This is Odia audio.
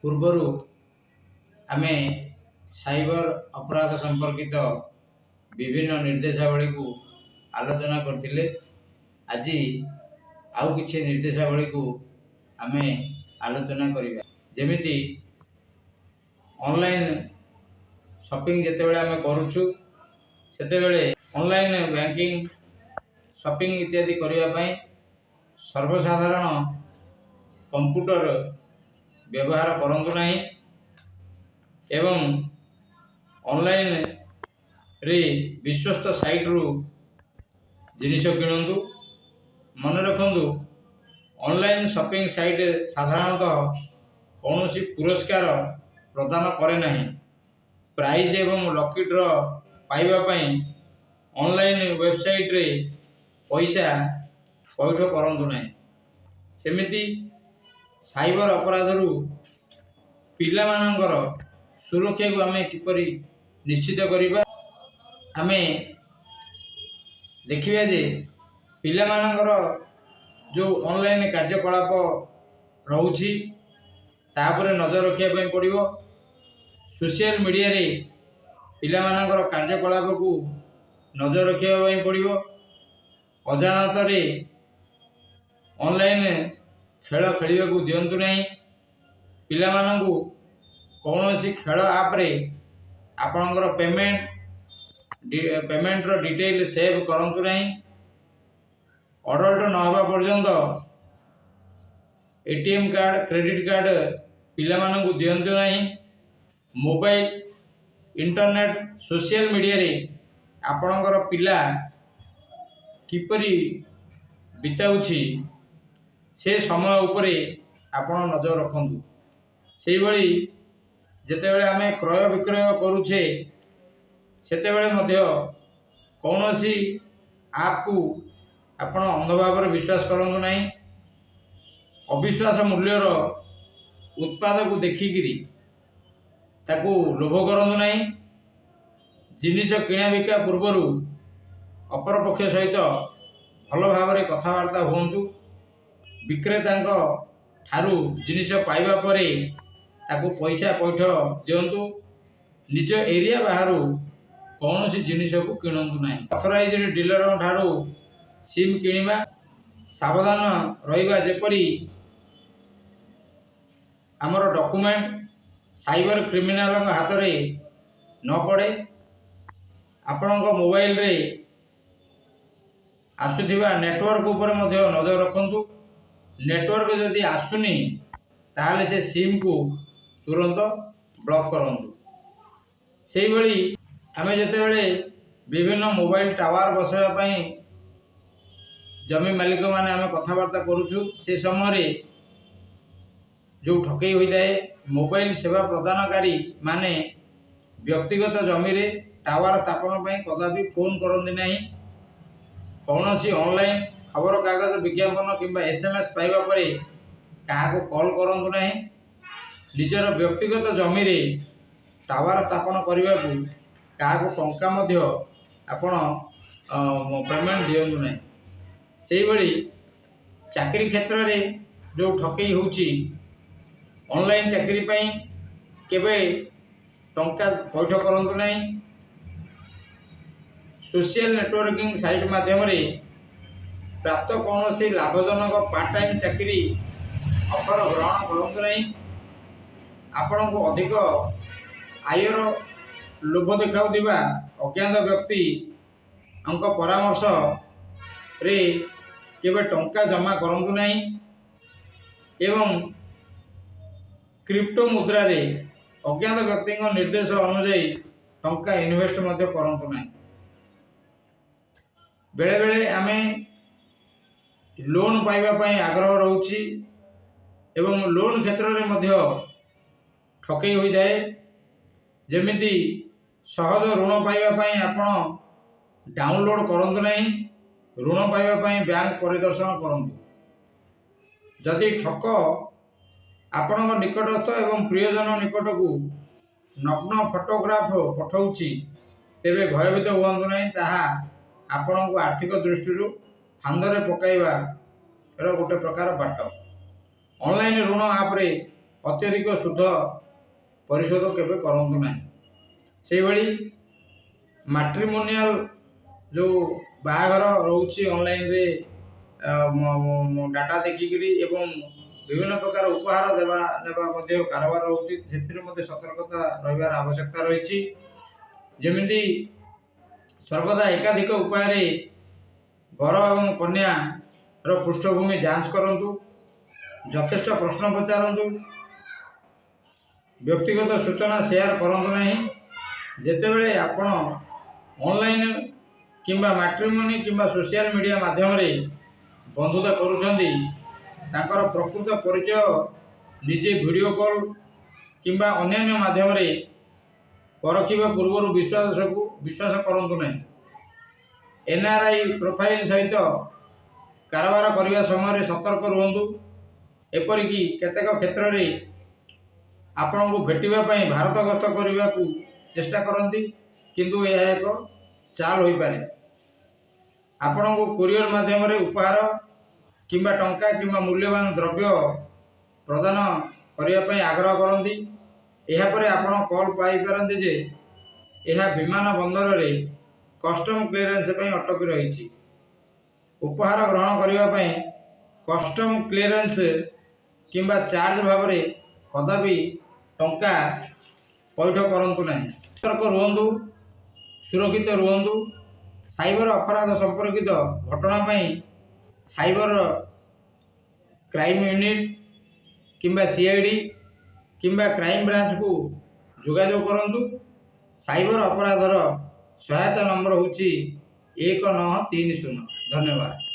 ପୂର୍ବରୁ ଆମେ ସାଇବର ଅପରାଧ ସମ୍ପର୍କିତ ବିଭିନ୍ନ ନିର୍ଦ୍ଦେଶାବଳୀକୁ ଆଲୋଚନା କରିଥିଲେ। ଆଜି ଆଉ କିଛି ନିର୍ଦ୍ଦେଶାବଳୀକୁ ଆମେ ଆଲୋଚନା କରିବା। ଯେମିତି ଅନଲାଇନ୍ ସପିଂ ଯେତେବେଳେ ଆମେ କରୁଛୁ, ସେତେବେଳେ ଅନଲାଇନ୍ ବ୍ୟାଙ୍କିଂ, ସପିଂ ଇତ୍ୟାଦି କରିବା ପାଇଁ ସର୍ବସାଧାରଣ କମ୍ପ୍ୟୁଟର ବ୍ୟବହାର କରନ୍ତୁ ନାହିଁ ଏବଂ ଅନଲାଇନ୍ରେ ବିଶ୍ୱସ୍ତ ସାଇଟ୍ରୁ ଜିନିଷ କିଣନ୍ତୁ। ମନେ ରଖନ୍ତୁ, ଅନଲାଇନ୍ ସପିଂ ସାଇଟ୍ ସାଧାରଣତଃ କୌଣସି ପୁରସ୍କାର ପ୍ରଦାନ କରେ ନାହିଁ। ପ୍ରାଇଜ୍ ଏବଂ ଲକି ଡ୍ର ପାଇବା ପାଇଁ ଅନଲାଇନ୍ ୱେବସାଇଟ୍ରେ ପଇସା ପଇଠ କରନ୍ତୁ ନାହିଁ। ସେମିତି ସାଇବର ଅପରାଧରୁ ପିଲାମାନଙ୍କର ସୁରକ୍ଷାକୁ ଆମେ କିପରି ନିଶ୍ଚିତ କରିବା? ଆମେ ଦେଖିବା ଯେ ପିଲାମାନଙ୍କର ଯେଉଁ ଅନଲାଇନ୍ କାର୍ଯ୍ୟକଳାପ ରହୁଛି, ତା ଉପରେ ନଜର ରଖିବା ପାଇଁ ପଡ଼ିବ। ସୋସିଆଲ ମିଡ଼ିଆରେ ପିଲାମାନଙ୍କର କାର୍ଯ୍ୟକଳାପକୁ ନଜର ରଖିବା ପାଇଁ ପଡ଼ିବ। ଅଜାଣତରେ ଅନଲାଇନ୍ ଖେଳ ଖେଳିବାକୁ ଦିଅନ୍ତୁ ନାହିଁ। ପିଲାମାନଙ୍କୁ କୌଣସି ଖେଳ ଆପ୍ରେ ଆପଣଙ୍କର ପେମେଣ୍ଟର ଡିଟେଲ୍ ସେଭ୍ କରନ୍ତୁ ନାହିଁ। ଅଡଲ୍ଟ ନ ହେବା ପର୍ଯ୍ୟନ୍ତ ଏଟିଏମ୍ କାର୍ଡ଼, କ୍ରେଡ଼ିଟ୍ କାର୍ଡ଼ ପିଲାମାନଙ୍କୁ ଦିଅନ୍ତୁ ନାହିଁ। ମୋବାଇଲ, ଇଣ୍ଟରନେଟ୍, ସୋସିଆଲ ମିଡ଼ିଆରେ ଆପଣଙ୍କର ପିଲା କିପରି ବିତାଉଛି, ସେ ସମୟ ଉପରେ ଆପଣ ନଜର ରଖନ୍ତୁ। ସେଇଭଳି ଯେତେବେଳେ ଆମେ କ୍ରୟ ବିକ୍ରୟ କରୁଛେ, ସେତେବେଳେ ମଧ୍ୟ କୌଣସି ଆପ୍କୁ ଆପଣ ଅନ୍ଧ ଭାବରେ ବିଶ୍ୱାସ କରନ୍ତୁ ନାହିଁ। ଅବିଶ୍ୱାସ ମୂଲ୍ୟର ଉତ୍ପାଦକୁ ଦେଖିକିରି ତାକୁ ଲୋଭ କରନ୍ତୁ ନାହିଁ। ଜିନିଷ କିଣା ବିକା ପୂର୍ବରୁ ଅପରପକ୍ଷ ସହିତ ଭଲ ଭାବରେ କଥାବାର୍ତ୍ତା ହୁଅନ୍ତୁ। ବିକ୍ରେତାଙ୍କ ଠାରୁ ଜିନିଷ ପାଇବା ପରେ ତାକୁ ପଇସା ପଇଠ ଦିଅନ୍ତୁ। ନିଜ ଏରିଆ ବାହାରୁ କୌଣସି ଜିନିଷକୁ କିଣନ୍ତୁ ନାହିଁ। ଅଥରାଇଜ୍ଡ ଡିଲରଙ୍କ ଠାରୁ ସିମ୍ କିଣିବା। ସାବଧାନ ରହିବା, ଯେପରି ଆମର ଡକୁମେଣ୍ଟ ସାଇବର କ୍ରିମିନାଲଙ୍କ ହାତରେ ନ ପଡ଼େ। ଆପଣଙ୍କ ମୋବାଇଲରେ ଆସୁଥିବା ନେଟୱାର୍କ ଉପରେ ମଧ୍ୟ ନଜର ରଖନ୍ତୁ। ନେଟୱାର୍କ ଯଦି ଆସୁନି, ତାହେଲେ ସେ ସିମ୍କୁ ତୁରନ୍ତ ବ୍ଲକ୍ କରନ୍ତୁ। ସେଇଭଳି ଆମେ ଯେତେବେଳେ ବିଭିନ୍ନ ମୋବାଇଲ ଟାୱାର ବସାଇବା ପାଇଁ ଜମି ମାଲିକମାନେ ଆମେ କଥାବାର୍ତ୍ତା କରୁଛୁ, ସେ ସମୟରେ ଯେଉଁ ଠକେଇ ହୋଇଥାଏ, ମୋବାଇଲ ସେବା ପ୍ରଦାନକାରୀ ମାନେ ବ୍ୟକ୍ତିଗତ ଜମିରେ ଟାୱାର ସ୍ଥାପନ ପାଇଁ କଦାପି ଫୋନ୍ କରନ୍ତି ନାହିଁ। କୌଣସି ଅନଲାଇନ୍ ଖବରକାଗଜ ବିଜ୍ଞାପନ କିମ୍ବା ଏସ୍ଏମ୍ଏସ୍ ପାଇବା ପରେ କାହାକୁ କଲ୍ କରନ୍ତୁ ନାହିଁ। ନିଜର ବ୍ୟକ୍ତିଗତ ଜମିରେ ଟାୱାର ସ୍ଥାପନ କରିବାକୁ କାହାକୁ ଟଙ୍କା ମଧ୍ୟ ଆପଣ ପେମେଣ୍ଟ ଦିଅନ୍ତୁ ନାହିଁ। ସେଇଭଳି ଚାକିରି କ୍ଷେତ୍ରରେ ଯେଉଁ ଠକେଇ ହେଉଛି, ଅନଲାଇନ୍ ଚାକିରି ପାଇଁ କେବେ ଟଙ୍କା ପଇଠ କରନ୍ତୁ ନାହିଁ। ସୋସିଆଲ ନେଟୱାର୍କିଂ ସାଇଟ୍ ମାଧ୍ୟମରେ ପ୍ରାପ୍ତ କୌଣସି ଲାଭଜନକ ପାର୍ଟ ଟାଇମ୍ ଚାକିରି ଅଫର ଗ୍ରହଣ କରନ୍ତୁ ନାହିଁ। ଆପଣଙ୍କୁ ଅଧିକ ଆୟର ଲୋଭ ଦେଖାଉଥିବା ଅଜ୍ଞାତ ବ୍ୟକ୍ତିଙ୍କ ପରାମର୍ଶରେ କେବେ ଟଙ୍କା ଜମା କରନ୍ତୁ ନାହିଁ ଏବଂ କ୍ରିପ୍ଟୋ ମୁଦ୍ରାରେ ଅଜ୍ଞାତ ବ୍ୟକ୍ତିଙ୍କ ନିର୍ଦ୍ଦେଶ ଅନୁଯାୟୀ ଟଙ୍କା ଇନଭେଷ୍ଟ ମଧ୍ୟ କରନ୍ତୁ ନାହିଁ। ବେଳେବେଳେ ଆମେ ଲୋନ୍ ପାଇବା ପାଇଁ ଆଗ୍ରହ ରହୁଛି ଏବଂ ଲୋନ୍ କ୍ଷେତ୍ରରେ ମଧ୍ୟ ଠକେଇ ହୋଇଥାଏ। ଯେମିତି ସହଜ ଋଣ ପାଇବା ପାଇଁ ଆପଣ ଡାଉନଲୋଡ଼୍ କରନ୍ତୁ ନାହିଁ। ଋଣ ପାଇବା ପାଇଁ ବ୍ୟାଙ୍କ ପରିଦର୍ଶନ କରନ୍ତୁ। ଯଦି ଠକ ଆପଣଙ୍କ ନିକଟସ୍ଥ ଏବଂ ପ୍ରିୟଜନ ନିକଟକୁ ନଗ୍ନ ଫଟୋଗ୍ରାଫ ପଠାଉଛି, ତେବେ ଭୟଭୀତ ହୁଅନ୍ତୁ ନାହିଁ। ତାହା ଆପଣଙ୍କୁ ଆର୍ଥିକ ଦୃଷ୍ଟିରୁ ଫାନ୍ଦରେ ପକାଇବାର ଗୋଟେ ପ୍ରକାର ବାଟ। ଅନଲାଇନ୍ ଋଣ ଆପ୍ରେ ଅତ୍ୟଧିକ ସୁଧ ପରିଶୋଧ କେବେ କରନ୍ତୁ ନାହିଁ। ସେଇଭଳି ମାଟ୍ରିମୋନିଆଲ ଯେଉଁ ବାହାଘର ରହୁଛି, ଅନଲାଇନରେ ଡାଟା ଦେଖିକିରି ଏବଂ ବିଭିନ୍ନ ପ୍ରକାର ଉପହାର ଦେବା ନେବା ମଧ୍ୟ କାରବାର ରହୁଛି, ସେଥିରେ ମଧ୍ୟ ସତର୍କତା ରହିବାର ଆବଶ୍ୟକତା ରହିଛି। ଯେମିତି ସର୍ବଦା ଏକାଧିକ ଉପାୟରେ ବର ଏବଂ କନ୍ୟାର ପୃଷ୍ଠଭୂମି ଯାଞ୍ଚ କରନ୍ତୁ, ଯଥେଷ୍ଟ ପ୍ରଶ୍ନ ପଚାରନ୍ତୁ, ବ୍ୟକ୍ତିଗତ ସୂଚନା ସେୟାର କରନ୍ତୁ ନାହିଁ। ଯେତେବେଳେ ଆପଣ ଅନଲାଇନ୍ କିମ୍ବା ମାଟ୍ରିମୋନି କିମ୍ବା ସୋସିଆଲ ମିଡ଼ିଆ ମାଧ୍ୟମରେ ବନ୍ଧୁତା କରୁଛନ୍ତି, ତାଙ୍କର ପ୍ରକୃତ ପରିଚୟ ନିଜେ ଭିଡ଼ିଓ କଲ୍ କିମ୍ବା ଅନ୍ୟାନ୍ୟ ମାଧ୍ୟମରେ ପରଖିବା ପୂର୍ବରୁ ବିଶ୍ୱାସ କରନ୍ତୁ ନାହିଁ। ଏନ୍ଆର୍ଆଇ ପ୍ରୋଫାଇଲ୍ ସହିତ କାରବାର କରିବା ସମୟରେ ସତର୍କ ରୁହନ୍ତୁ। ଏପରିକି କେତେକ କ୍ଷେତ୍ରରେ ଆପଣଙ୍କୁ ଭେଟିବା ପାଇଁ ଭାରତ ଗସ୍ତ କରିବାକୁ ଚେଷ୍ଟା କରନ୍ତି, କିନ୍ତୁ ଏହା ଏକ ଚାଲ ହୋଇପାରେ। ଆପଣଙ୍କୁ କୋରିଅର ମାଧ୍ୟମରେ ଉପହାର କିମ୍ବା ଟଙ୍କା କିମ୍ବା ମୂଲ୍ୟବାନ ଦ୍ରବ୍ୟ ପ୍ରଦାନ କରିବା ପାଇଁ ଆଗ୍ରହ କରନ୍ତି। ଏହାପରେ ଆପଣ କଲ୍ ପାଇପାରନ୍ତି ଯେ ଏହା ବିମାନ ବନ୍ଦରରେ କଷ୍ଟମ କ୍ଲିୟରାନ୍ସ ପାଇଁ ଅଟକି ରହିଛି। ଉପହାର ଗ୍ରହଣ କରିବା ପାଇଁ କଷ୍ଟମ କ୍ଲିୟରାନ୍ସ କିମ୍ବା ଚାର୍ଜ ଭାବରେ କଦାପି ଟଙ୍କା ପଇଠ କରନ୍ତୁ ନାହିଁ। ସତର୍କ ରୁହନ୍ତୁ, ସୁରକ୍ଷିତ ରୁହନ୍ତୁ। ସାଇବର ଅପରାଧ ସମ୍ପର୍କିତ ଘଟଣା ପାଇଁ ସାଇବର କ୍ରାଇମ୍ ୟୁନିଟ୍ କିମ୍ବା ସିଆଇଡି କିମ୍ବା କ୍ରାଇମ୍ ବ୍ରାଞ୍ଚକୁ ଯୋଗାଯୋଗ କରନ୍ତୁ। ସାଇବର ଅପରାଧର ସହାୟତା ନମ୍ବର ହେଉଛି 1930। ଧନ୍ୟବାଦ।